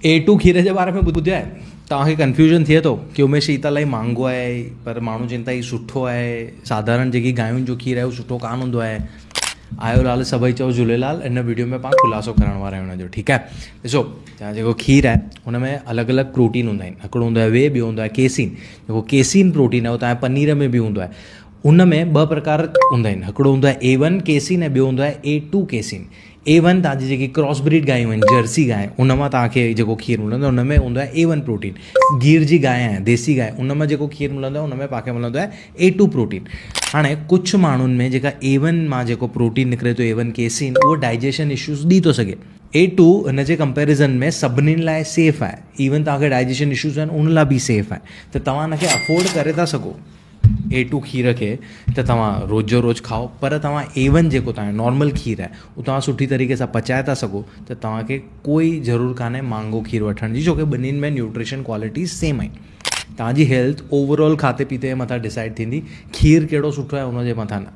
اي two کير جي باري ۾ ٻڌيو آهي؟ توهان کي ڪنفيوزن ٿئي ٿو ڪي اميش هي ته الاهي مهانگو آهي پر ماڻهو چون ٿا هي سٺو آهي ساڌارڻ جيڪي گاين جو کير آهي اهو سٺو ڪانه هوندو آهي. آيو لال سڀئي چئو جهوليلال ان ويڊيو ۾ پاڻ خلاصو ڪرڻ وارا آهيون ان جو ٺيڪ آهي ڏسو تهان جيڪو کير آهي ان ۾ الڳ الڳ پروٽين هوندا آهن هڪڙو هوندو آهي وي ٻيو هوندو آهي ڪيسين جيڪو ڪيسين پروٽين آهي اهو تهان پنير ۾ به هوندو آهي ان ۾ ٻه پرڪار هوندا آهن هڪڙو هوندو آهي اي ون ڪيسين ۽ ٻيو هوندو آهي اي ٽو ڪيسين. اي ون توهان جي جيڪي ڪراس بريڊ گايون آهن جرسي گانء ان مان توهان کي جيڪو کير ملندو آهي ان ۾ هوندو آهي اي ون پروٽين. گير جي گانء آهي ديسي گانء ان مان جيڪو کير ملندو آهي ان ۾ پاڻ کي ملندو آهي اي ٽو پروٽين. هاڻي ڪجهه ماڻهن ۾ جيڪا اي ون مان جيڪو پروٽين نڪري ٿو اي ون ڪيسين اهو ڊائجيشن اشوز ڏئي ٿو سگهي. اي ٽو هن جي ڪمپيريزن ۾ سڀني لاء سيف آهي ايون توهان کي ڊائجيشن اشوز آهن ان لاء به سيف آهي ته توهان ان کي افورڊ ڪري ٿا سگهو. اي ٽو کير کي ته توهان روز جو روز کائو پر توهان اي ون جيڪو توهان جو نارمل کير آهي اهو توهان سٺي طريقي سان پچائي ٿا سگهو ته توهان کي ڪوئي ضرور ڪانهي مهانگو کير وٺڻ جي ڇو ڪي ٻنهين ۾ نيوٽريشن ڪوالٽي سيم آهن توهان جي هيلٿ اوور آل کاڌي پيتي جي مٿان ڊسائيڊ ٿيندي کير ڪهڙو سٺو آهي ان جي مٿان نه.